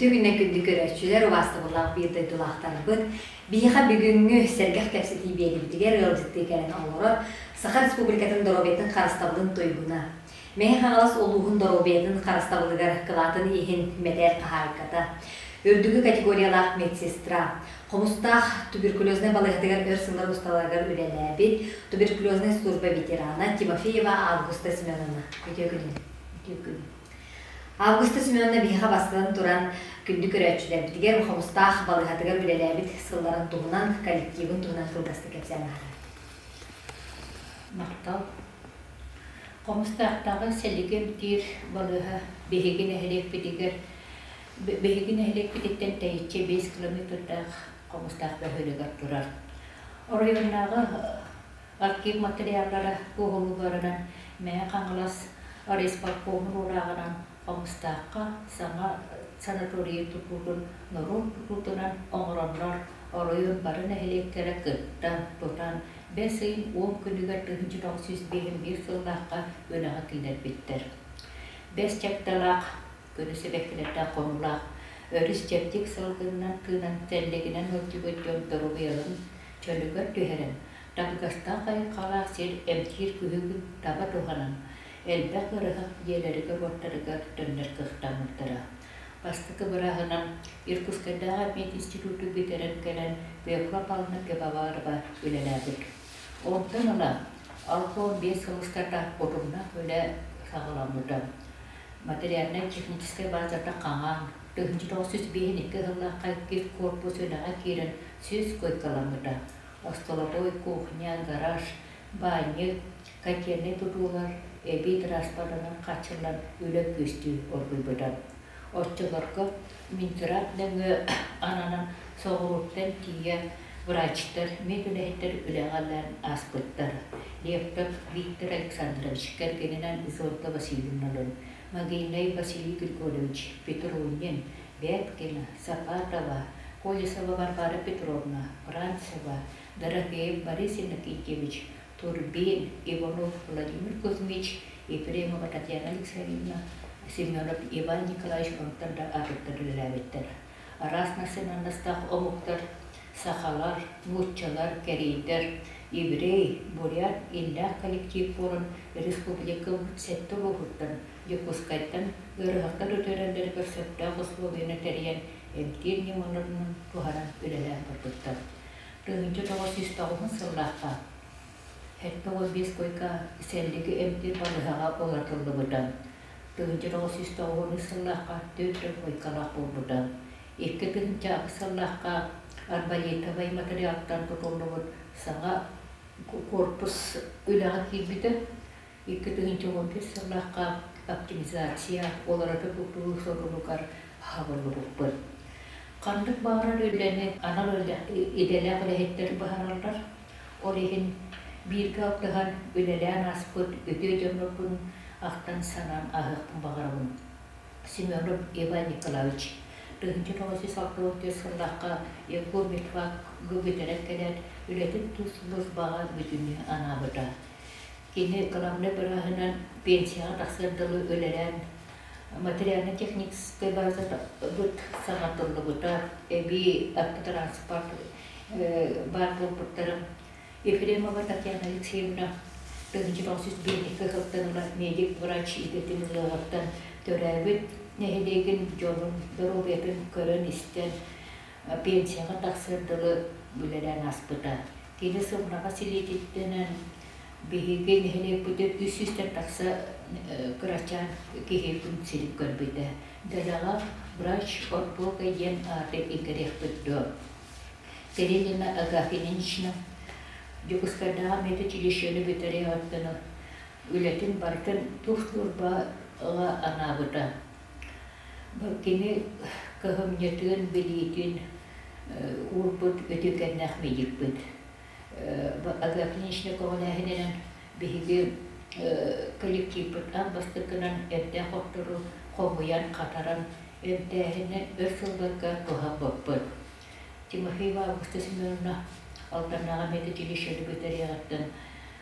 Үтүө күннэн күндү көрөөччүлэр, убаастабыллаах биир дойдулаахтарбыт! Биһиэхэ бүгүҥҥү сэргэх кэпсэтии биэриибитигэр ыалдьыттыы кэлэн олорор Саха Республикатын доруобуйатын харыстабылын туйгуна, Мэҥэ Хаҥалас улууһун доруобуйатын харыстабылыгар кылаатын иһин мэтээл хаһаайката, үрдүкү категориялаах медсестра, Хомустаах туберкулезнай балыыһатыгар өр сыллар усталарыгар үлэлээбит туберкулезнай служба ветерана Тимофеева Августа Семеновна. Үтүө күнүн. Үтүө күн. Августа Семеновна биһиэхэ бастатан туран күндү көрөөччүлэрбитигэр Хомустаах балыыһатыгар үлэлээбит сылларын туһунан, коллективын туһунан кылгастык кэпсээн аһарар. Махтал. Хомустаахтааҕы сэлиги эмтиир балыыһа биһиги нэһилиэкпитигэр биһиги нэһилиэкпититтэн тэйиччи 5 километрдаах Хомустаах бөһүөлэгэр турар. Оройуоннааҕы архив материаллара куоһулууларынан Мэҥэ Хаҥалас райисполкомун уурааҕынан Хомустаахха саҥа санаторийы тутуутун норуот тутуутунан оҥороннор оройуон бары нэһилиэктэрэ кыттан, тутан бэс ыйын 10 күнүгэр 1951 сыллаахха үлэҕэ киллэрбиттэр. Бэс чагдалаах, күнү сибэккилэрдээх хонуулаах, өрүс чэбдик салгынынан тыынан сэллигинэн ыалдьыбыт дьон доруобуйаларын чөлүгэр түһэрэн, табыгастаах айылҕалаах сир эмтиир күһүгүн таба туһанан, элбэх ыарыһах дьиэлэригэр-уоттарыгар төннөр кыахтаммыттара. Бастакы бырааһынан Иркутскайдааҕы мединституту бүтэрэн кэлэн Петра Павловна Пивоварова үлэлээбит. Онтон ыла 65 сыл устата утумнаах үлэ саҕаламмыта. Материальнай-техническэй базата хаҥаан, 1952 сыллаахха иккис корпус үлэҕэ киирэн 100 куойкаламмыта. Остолобуой, кухня, гараж, баанньык, котельнай тутуулар эбии тырааспарынан хааччыллан үлэ күөстүү оргуйбута. Оччолорго Минздрав нөҥүө ананан соҕурууттан тиийэ врачтар, медүлэһиттэр үлэҕэ ылан ааспыттар. Левтов Виктор Александрович кэргэнинэн Изольда Васильевналыын, Могильнай Василий Григорьевич Петрунин, Бяткина, Сапатова, Колесова Варвара Петровна, Францева, Дорофеев Борис Иннокентьевич, Турбин, Иванов Владимир Кузьмич, Ефремова Татьяна Алексеевна, Семенов Иван Николаевич онтон да атыттар үлэлээбиттэр. Араас национальностаах омуктар сахалар, нууччалар, кэриэйдэр, еврей, бурят иллээх коллектив буолан республикабыт сэттэ улууһуттан Дьокуускайтан ыарыһахтар үтүөрэллэригэр сөптөөх условияны тэрийэн эмтиир ньымаларынан туһанан үлэлээн барбыттар. 1909 сыллаахха 75 куойка сэллиги эмтиир балыыһаҕа уларытыллыбыта. 1993 сыллаахха 4 куойкалаах буолбута. 2008 сыллаахха арбалетовай матырыйаалтан тутуллубут саҥа корпус үлэҕэ киирбитэ. 2015 сыллаахха оптимизация уларыта тутуу сорулугар аһабыллыбыппыт. Ханнык баҕарар үлэни анал идэлээх үлэһиттэр быһаараллар. Ол иһин бииргэ алтыһан үлэлээн ааспыт үтүө дьоннорбун ахтан-санаан ааһыахпын баҕарабын. Семенов Иван Николаевич 1964 сыллаахха Егор Митвак бүтэрэн кэлээт, үлэтин тус службаҕа бүтүннүү анаабыта. Кини главнай бырааһынан пенсияҕа тахсыар дылы үлэлээн материально-техническэй базабыт саҥардыллыбыта, эбии автотранспорт баар буолбуттара. Ефремова Татьяна Алексеевна 1905 сылтан ыла медик-врач идэтин ылыаҕыттан төрөөбүт нэһилиэгин дьонун доруобуйатын көрөн-истэн пенсияҕа тахсыар дылы үлэлээн ааспыта. Кини сымнаҕас илиититтэнэн биһиги нэһилиэкпитин 300-тэн тахса кырачаан киһи күн сирин көрбүтэ. Дэлэҕэ врач Орбуока диэн ааты иҥэриэхпит дуо? Кириллина Агафья Ильинична Дьокуускайдааҕы медучилищены бүтэриэҕиттэн үлэтин барытын тух службаҕа анаабыта. Кини кыһамньытын, билиитин уурбут үтүөкэннээх медикпит. Агафья Ильинична көҕүлээһининэн биһиги коллективпыт аан бастакынан эмтээх оттору хомуйан, хатаран эмтээһини өр сылларга туһаммыппыт. Тимофеева Августа Семеновна Алданнааҕы медучилищены бүтэриэҕиттэн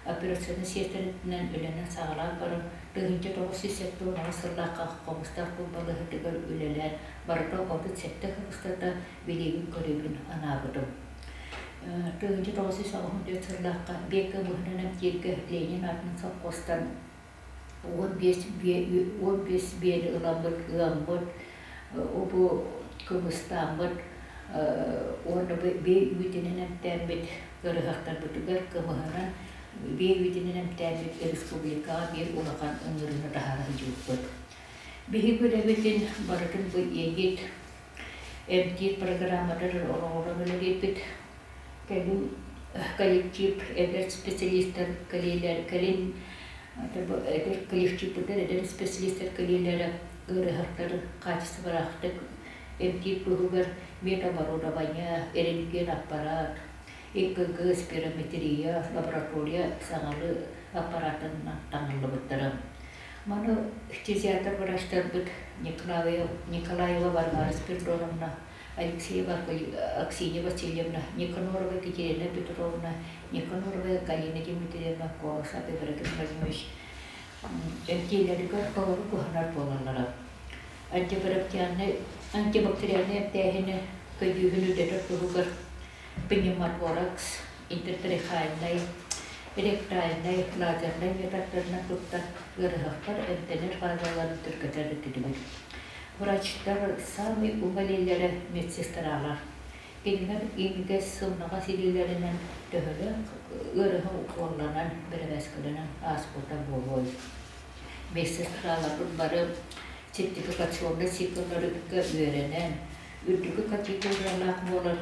операционнай сиэстэрэтинэн үлэнэн саҕалаан баран, 1978 сыллаахха Хомустаах балыыһатыгар үлэлээн, барыта 37 сыл устата билиибин-көрүүбүн анаабытым. 1984 сыллаахха Бека быһынан эмтииргэ Ленин аатынан сопхуостан 15 биэни ыламмыт, ыаммыт, бу кымыстааммыт уонна биэ үүтүнэн эмтээммит ыарыһахтарбытыгар кымыһынан биэ үүтүнэн эмтээбит республикаҕа биир улахан ыҥырыыны таһаара сылдьыбыппыт. Биһиги үлэбитин барытын бу иэйит эмтиир программатар олоҕуран үлэлиирбит. Кэлин коллектив эдэр специалистар кэлиилэр кэлин эдэр коллективпытыгар эдэр специалистар кэлиилэрэ ыарыһахтар хаачыстыбалаахтык эмтиир туһугар медоборудование, рентген аппарат, ЭКГ, спирометрия, лаборатория саҥалыы аппараатынан таҥыллыбыттара. Маны фтизиатр врачтарбыт Николаева Варвара Спиридоновна, Алексеева Аксинья Васильевна, Никанорова Екатерина Петровна, Никанорова Галина Дмитриевна, Колосов Ибрагим Владимирович эмтиилэригэр толору куһанар буолаллара. Антибактериальнай эмтээһини көдьүүһүн үрдэтэр туһугар пневмоторакс, интертрихальнай, ректальнай, лазернай методтарынан туттар ыарыһахтар эмтэнэр фазаларын түргэтэр этилибит. Врачтар саамай уҥа илиилэрэ медсестралар. Кинилэр имигэс сымнаҕас илиилэринэн төһөлөөх ыарыһах укуолланан, бэрэбээскэлэнэн ааспыта буолуой. Медсестраларбыт бары сертификационнай циклларга үөрэнэн, үрдүкү категориялаах буолар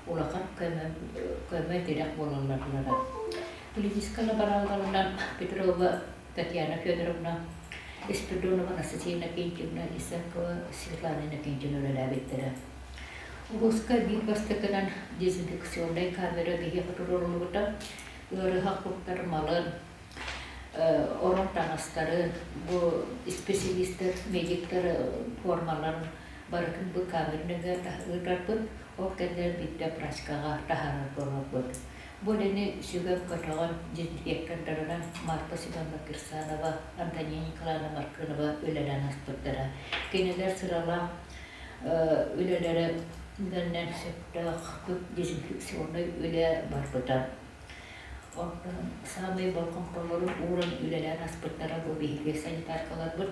улахан көмө-тирэх буолаллара. Клиническай лабораторынан Петрова Татьяна Федоровна, Спиридонова Анастасия Иннокентьевна, Исакова Светлана Иннокентьевна үлэлээбиттэрэ. Улууска биир бастакынан дезинфекционнай камера биһиэхэ туруоруллубута. Ыарыһах куттар малын, орон таҥастары, бу исписэлиистэр, медиктэр формаларын барытын бу камерныга ыытарбыт, ол кэннэ биирдэ прачкаҕа таһаарар буоларбыт. Бу үлэни сүгэн-көтөҕөн дезинфектордарынан Марта Семеновна Кирсанова, Антонина Николаевна Маркынова үлэлээн ааспыттара. Кинилэр сыралаах үлэлэрэ сөптөөх дезинфекционнай үлэ барбыта. Онтон саамай болҕомтолорун ууран үлэлээн аспыттара бу биһиги санитаркаларбыт.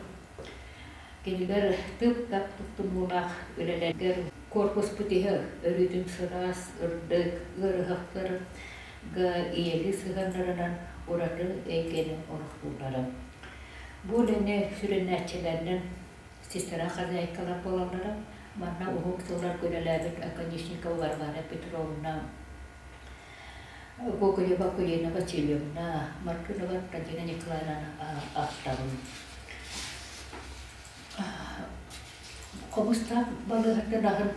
Кинилэр тып-тап туттунуулаах үлэлэригэр корпуспут иһэ өрүүтүн сылаас, ырдык, ыарыһахтарга ийэлии сыһыаннарынан ураты эйгэни олохтууллара. Бу үлэни сүрүннээччилэринэн сестра хозяйкалар буолаллара. Манна уһук сылларга үлэлээбит Оконешникова Варвара Петровна, Гоголева Акулина Васильевна, Мартынова Антонина Николаевна ахтабын. Хомустаах балыыһатын аһын,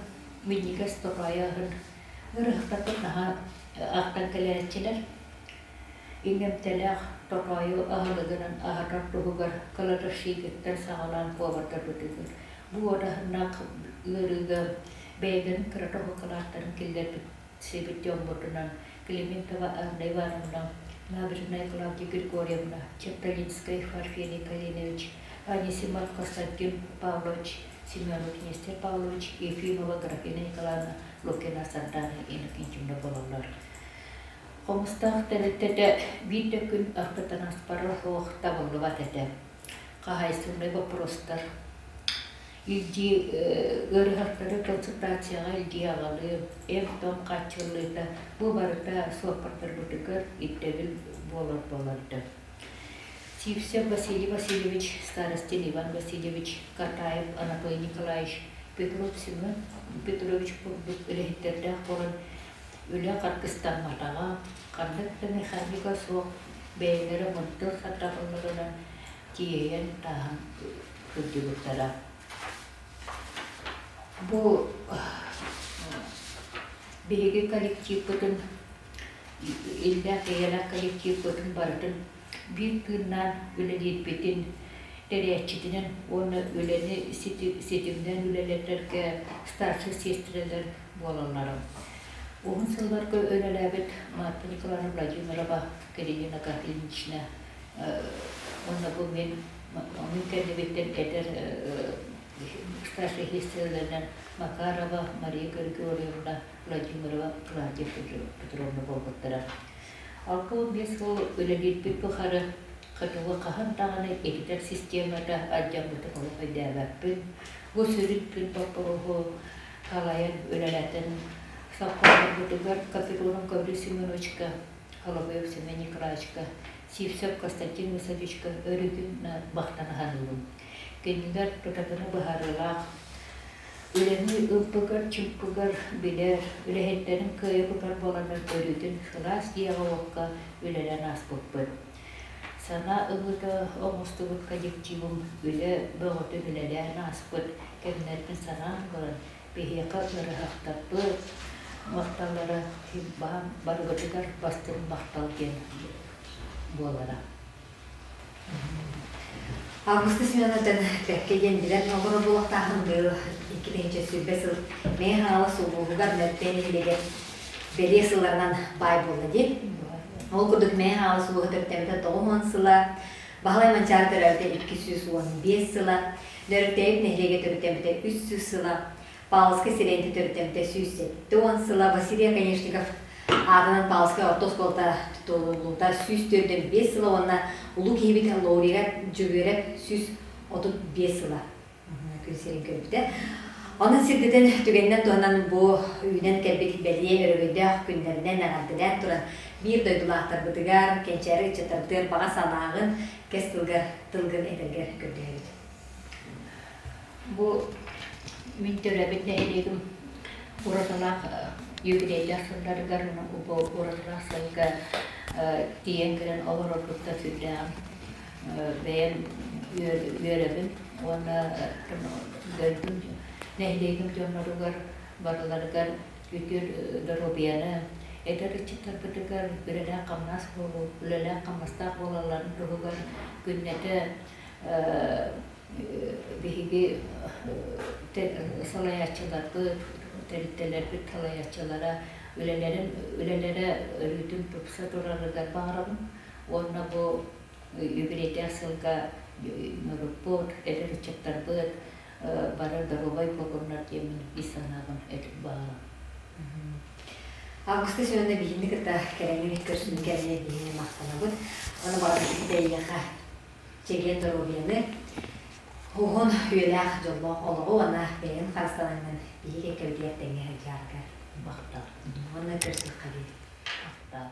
минньигэс тоҕойо аһын ыарыһахтарбыт наһаа ахтан кэлээччилэр. Иҥэмтэлээх тоҕойу аһылыгынан аһатар туһугар кладовщигыттан саҕалаан повардарбытыгар бу уодаһыннаах ыарыыга бэйэлэрин кыра тоһукалаахтарын киллэрбит сибит дьоммутунан Климентова Анна Ивановна, Набережная Клавдия Григорьевна, Черталинскай Парфений Калинович, Анисимов Константин Павлович, Семенов Нестер Павлович, Ефимова Графина Николаевна, Лукина Сардана Иннокентьевна буолаллар. Хомустаах тэрилтэтэ биир да күн автотранспоры суох табыллыбат этэ. Хаһаайыстыбаннай боппуруостар илдьии ыарыһахтары консультацияҕа илдьии аҕалыы, эм-том хааччыллыыта бу барыта суоппардарбытыгар ирдэбил буолар буоларда. Сивцев Василий Васильевич, Старостин Иван Васильевич, Катаев Анатолий Николаевич, Петров Семен Петрович курдук үлэһиттэрдээх буолан үлэ харгыстамматаҕа, ханнык да механика суох бэйэлэрэ мындыр сатабылларынан тиэйэн тааһан сылдьыбыттара. Бу биһиги коллективпытын, иллээх-эйэлээх коллективпытын барытын биир тыыннаан үлэлиирбитин тэрийээччитинэн уонна үлэни ситимнээн үлэлэтэргэ старшай сиэстэрэлэр буолаллара. Уһун сылларга үлэлээбит Марта Николаевна Владимирова, Кириллина Ильинична уонна бу мин Мин кэннибиттэн эдэр старшай сестраларынан Макарова Мария Григорьевна, Владимирова Клавдия Петровна буолбуттара. 65 сыл үлэлиирбит тухары хотугу хаһан даҕаны ититэр системата алдьаммытын олох өйдөөбөппүн. Бу сүрүн күн боппуруоһу салайан үлэлэтэн совхозтарбытыгар Капитонов Гаврил Семеновичка, Соловьев Семен Николаевичка, Сивцев Константин Васильевичка өрүүтүн махтана саныыбын. Кинилэр тутатына быһаарыылаах үлэни ымпыгар-чымпыгар билэр, үлэһиттэрин кыайа тутар буоланнар өрүүтүн сылаас дьиэҕэ-уокка үлэлээн ааспыппыт. Сана ылыыта оҥостубут коллективым үлэ бөҕөтүн үлэлээн ааспыт кэмнэрбин санаан баран, биһиэхэ ыарыһахтарбыт махталлара баһан барыбытыгар бастыҥ махтал диэн буолара. Августа Семеновтан бэккэ диэн билэр олоро буолуохтааҕын быйыл 2020 сыл Мэҥэ Хаҥалас улууһугар Мөппүөн нэһилиэгэр бэлиэ сылларынан баай буолла дии. Ол курдук Мэҥэ Хаҥалас улууһа төрүттэммитэ 90 сыла, Баһылай Манчаары төрөөбүтэ 215 сыла, Нөрүктээйик нэһилиэгэ төрүттэммитэ 300 сыла, Павловскай сэлиэнньэтэ төрүттэммитэ 170 сыла, Василий Оконешников аатынан Павловскай орто оскуолата тутуллубута 145 сыла уонна улуу киһибит Лаурига Дьөгүөрэп 135 сыла күн сирин көрбүтэ. Онон сирдэтэн түгэнинэн туһанан бу үүнэн кэлбит бэлиэ өрөгөйдөөх күннэринэн эҕэрдэлээн туран биир дойдулаахтарбытыгар, кэнчээри ыччаттарбытыгар баҕа санааҕын кэс тылгар тылгын этэргэр көрдөһөбүт. Бу мин төрөөбүт нэһилиэгим уратылаах юбилейдаах сылларыгар уратылаах сылга тиийэн кэлэн олорорбуттан сүрдээҕин бэйэм үөрэбин уонна дойдум нэһилиэгим дьонноругар барыларыгар үтүө доруобуйаны, эдэр ыччаттарбытыгар үлэлээх-хамнас буолуу, үлэлээх-хамнастаах буолалларын туһугар күннэтэ биһиги салайааччыларбыт, тэрилтэлэрбит салайааччылара үлэлэрин үлэлэрэ өрүүтүн тупса турарыгар баҕарабын уонна бу юбилейдаах сылга норуоппут, эдэр ыччаттарбыт бары доруобай буолуннар диэммин ис санаабын этик баҕарабын. Августа Семеновна биһигини кытта кэлэҥҥин көрсүн кэмҥэ биһигини махтанабыт. Уонна баҕарабыт эйиэхэ чэгиэн доруобуйаны, уһун үйэлээх дьоллоох олоҕу уонна бэйэҥ харыстанаҥҥын биһиги кэккэбитигэр тэҥҥэ сылдьаргар. Махтал. Уонна көрсүөххэ диэри. Махтал.